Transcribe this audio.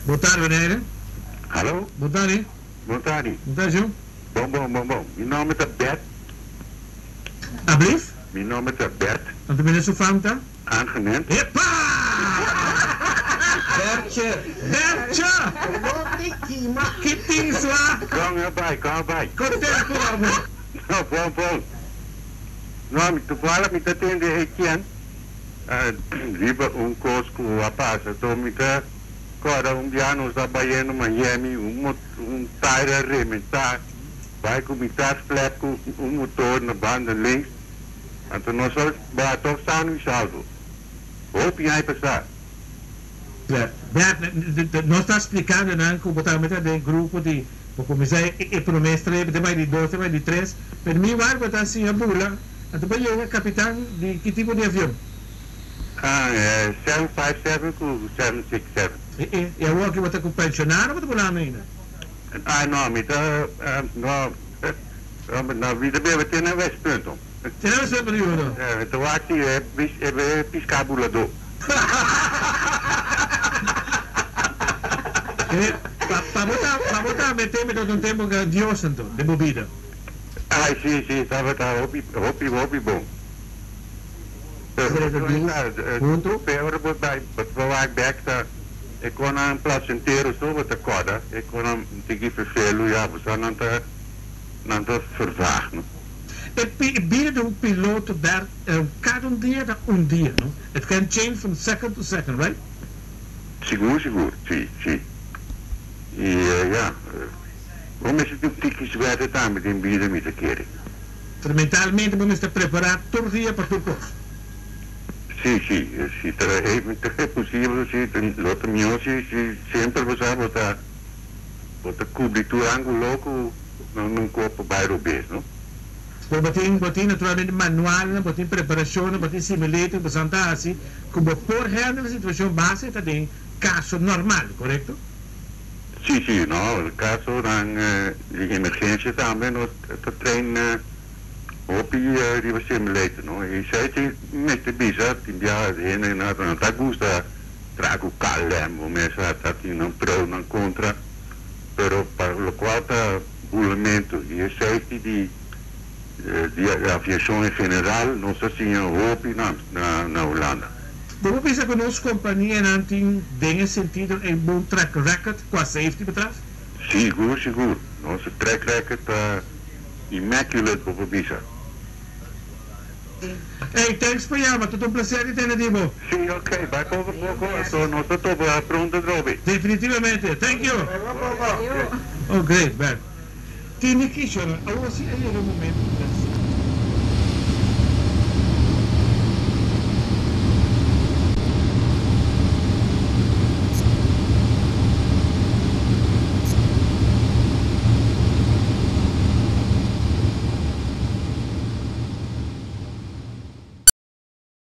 Bon tardi, meneer. Hallo? Bon tardi. Bon tardi. Bon tardi, Joe. Bon, bon, bon, bon. Mi nomber ta Bert. Ablief? Mi nomber ta Bert. Anto meneer su fam ta? Angenent. Epa! Bertje. Bertje! No te kima. Ki tin swa? Kon a bai, kon a bai? Kon tempo abo? No, bon, bon. No, mi toevallig mi ta tende Etienne. Riba un kos ku a pasa to mi ta kòrda un bia nos ta bayendo Miami un un tayer a rementá bai ku mitar flèp ku un motor na banda links anto nos a baha tòg sano i salvo. Hopi aña pasá. Bert, nos ta splikando nan ku bo tambe ta den grupo di bo kuminsá e promé streep te bai di dos te bai di tres pero mi wak bo ta siña bula. Anto pa yega kapitan di ki tipo di avion? Ah, e 757 ku 767. E e, i awor aki bo ta ku penshonado bo ta bulando ainda? Ah, no, mi ta, no, no, mi ta bebe te na Westpunt hom. Te na Westpunt bo ta yuda? Ja, mi ta wak si e e piská buladó. E, pa pa bo ta, pa bo ta mete mi ta un tempu grandioso anto den bo bida. Ai si si tabata hopi hopi hopi bon. Pero peor bo bai bo ta wak bek ta e konan placentero so bo ta koda e konan tiki fervelu ya bo sa nan ta nan ta vervaag no. E bida di un piloto Bert kada un dia ta un dia no it can change from second to second right? Sigur sigur si si y ya. Bo mester tin un tiki suerte tambe den bida mi ta kere. Pero mentalmente bo mester prepara tur dia pa tur kos. Si, si, si ta e posibel si lo ta mihó si si semper bo sa bo ta bo ta kubri tur angulo ku un kopo bai robes no. Pero bo tin bo tin naturalmente manualnan, bo tin preparashonnan, bo tin simulator ku boso ta hasi ku bo por handle e situashon base ta den kaso normal, korekto? Sí, sí, no, casonan di emergencia tambe nos ta train hopi riba simulator, no, y esey tin mester bisa tin biaha hende nan ta gusta traha cu KLM bo mes sa ta tin nan pro nan contra, pero pa locual ta bulamento y e safety di di aviacion en general nos ta siña hopi na na Hulanda. Bo por bisa ku nos kompanianan tin den e sentido ei bon track record kua safety betreft? Sigur, sigur. Nos track record ta immaculate bo por bisa. Ey, thanks pa yama. Ta un placer di tende di bo. Si, ok. Bai poko poko, anto nos ta topa pronto atrobe. Definitivamente. Thank you. Bai poko poko. Oh, great, Bert. Tini Kishore, awor si a yega e momento di.